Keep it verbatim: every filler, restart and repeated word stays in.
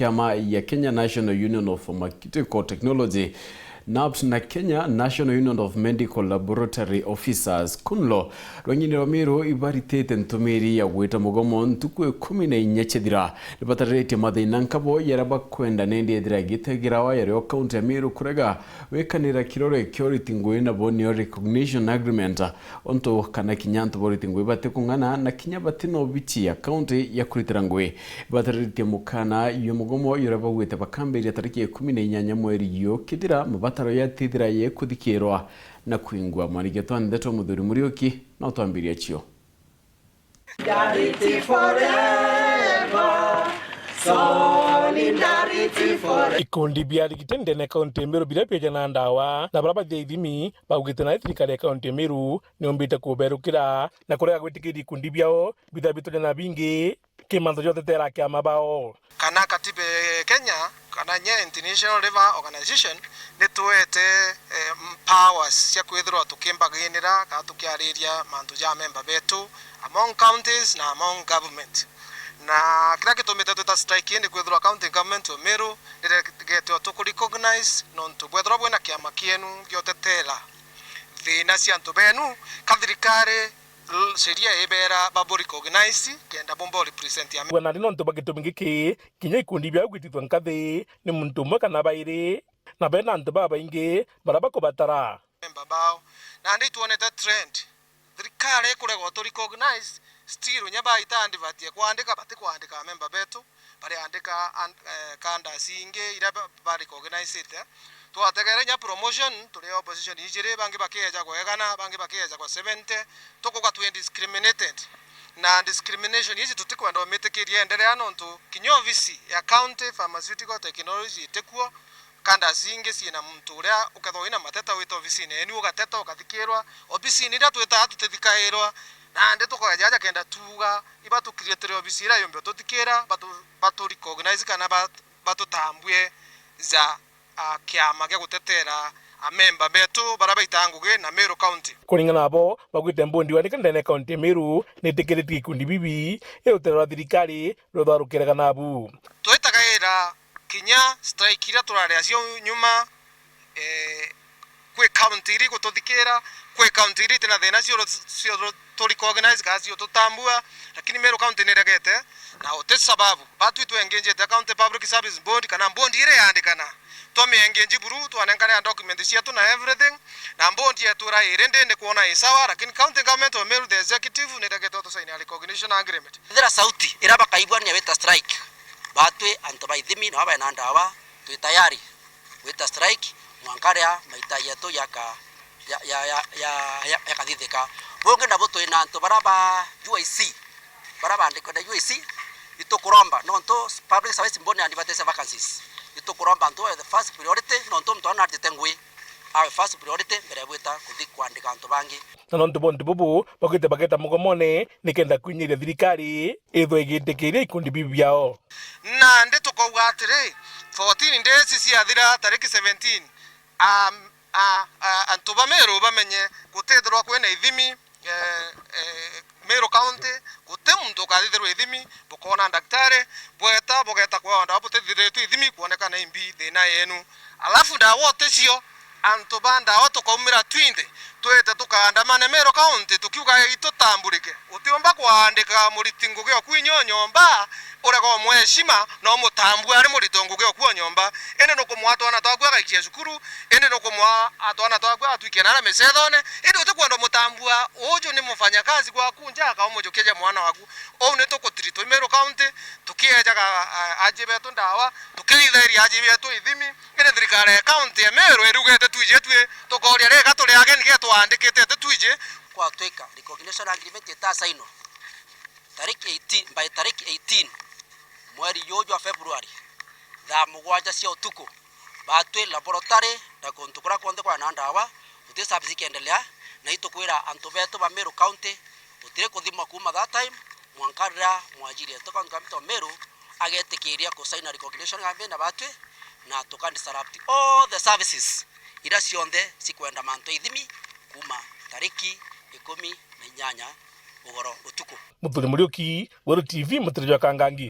kiama ya Kenya National Union of Pharmaceutical Technology, NAPT, na Kenya National Union of Medical Laboratory Officers, KUNLO, rwang'ini rwa Meru ibaritite ntumiri ya gwita mugomo ntuku ikumi na inya cithira. Nibatariritie mathina nkabo yaria bakwenda nindi ethira gitegerawa yario kaunti ya Meru kurega wikanira kirore kia uriti ngugi nabo nio recognition agreement, untu kana kinya antu ba uriti ngugi batikung'ana na kinya batina obici ya kaunti ya kuritira ngugi. Batariritie mukana jwa mugomo juria baugite bakambiria tariki ya ikumi na inyanya mweri juu kithira mabataro yatithira yekuthikirwa na kwingwa. Mwarigetwa ndeto Muthuri Muriuki na utwambiria cio. Solidarity forever. Solidarity forever. Ikundi bia arigiti ndene kaunti ya Meru biria biejana na ndawa na baria bathia ithimi baugite na thirikari ya kaunti ya Meru niumbite kuberukira na kurega gwitikiria ikundi biao bithabitwe na bingi ki mantu ja utetera kiama bao. Kana katiba ya Kenya, kana nye International Labour Organization, nituete, eh, powers cia kwithirwa tukimbaginira kana tukiariria mantu ja memba betu among counties na among government. Na kiria gitumite twita strike ni kwithirwa county government o Meru niregete o tuku recognize nontu bwethirwa bwina kiama kienu giotetera thina cia antu benu, ka thirikari l-, sheria ibera babu recognize kenda bumba represent ya. Bwana, ni nontu bwa gitumi giki, kinya ikundi biao gwitithua nkathi ni muntu umwe kana bairi, na bena antu babaingi baria bakubatara. Memba bao. Nandi itwonete trend. Thirikari ikurega utu recognize, still nya baita advert ya kwandika, batikwandika memba betu. Bariandika an-, eh, kandasi ingi iria ba-, ba recognize-ite. Twategere inya promotion, turi opposition ijiri, bangi bakieja kwa igana, bangi bakieja kwa seventy, tukuga twi discriminated. Na discrimination iji tutikwenda umitikiria enderea, nontu kinya obisi ya County Pharmaceutical Technology itikuo, kandasi ingi ciina muntu uria ukethwa wina mateta wita obisine yenu, ugateta, ukathikirwa. Obisine iria twitaga tutithikairwa, nandi tukoja aja kenda tuuga, iba tucreate obisi iria yumbe ututhikira, batu-, batu recognize kana ba-, batutambue ja, a, kiama gia gutetera amemba betu baria baitaga ngugi na Meru County. Kuringana nabo, bagwite mbondi wandika ndene kaunti ya Meru nitikiritie ikundi bibi iuterera thirikari rutharukire kana abu. Twitagaira kinya strike iria turaria cio nyuma, eh, kwi county iria igututhikira, kwi county iria itina thina cio, cio tu recognize kana cio tutambua, lakini Meru County niregete, na uti sababu. Batwi twengenjete County Public Service Board kana board iria yandikana, twamiengenji buru, twanenkane document cietu na everything, na board yetu ira iri ndi ni kwona i sawa, lakini County Government of Meru, the executive, niregete utusaini recognition agreement. Ethira sauti iria bakaigua ni ya wita strike, batwi antu ba ithimi na baba na ndawa, twi tayari gwita strike mwanka ria maita yetu yaka-, ya-, ya-, yakathithika. Bungi nabo twi na antu baria ba U I C, baria baandikwe na U I C, itukuromba, nontu Public Service Board ni advertise vacancies. Itukuromba antu awe the first priority, nontu muntu aria naritite ngui awe first priority mbere ya gwita kuthi kwandika antu bangi. Na nontu bonthe bubu, baugite bageta mugomone nikenda kwinyiria thirikari ithwe igitikiria ikundi biu biao. Nandi tukauga atiri, fourteen days ciathira tariki seventeen, a, a, a, antu ba Meru bamenye gutithirwa kwina ithimi, eh, eh, Meru County, guti muntu ukathithirwa ithimi, bukona ndaktari, bweta, bugeta kwa ndawa butithiritwe ithimi, kwonekana imbi thina yenu. Alafu ndawa uticio, antu ba ndawa tukaumira twinthe, twite tukaandamane Meru County tukiuga itutamburike. Utiumba kwaandika muriti ngugi oku inya o nyomba, urega umweshima na umutambua ari muriti ngugi oku o nyomba. Indi nukumwa twana twaku agaikia cukuru, indi nukumwa twana twaku atwikia nara micethone, indi utikwenda umutambua uju ni mufanyakazi gwaku nja, akaumujukia ja mwana waku. Uu ni tukutiritwa i Meru County, tukiejaga, a, aji betu ndawa, tukithithagiria aji betu ithimi, indi thirikari ya county ya Meru irugite twiji twi tukoria riga turi ageni ge twandikite ti twiji. Kwatwika recognition agreement itasainwa tariki eighteen, by tariki eighteen mweri juju jwa February, thaa mugwanja cia utuku, batwi laboratory na kuntu kuria kwonthe kwina ndawa, guti service ikiendelea, na itukwira antu betu ba Meru County gutiri kuthimwa kuuma that time mwanka riria mwajiri yetu county government of Meru agetikiria kusaina recognition agreement na batwi, na tuka disrupt all the services iria cionthe cikwenda mantu a ithimi kuuma tariki ikumi na inyanya ugoro utuku. Muthuri Muriuki, Weru T V, Mutere jwa Kangangi.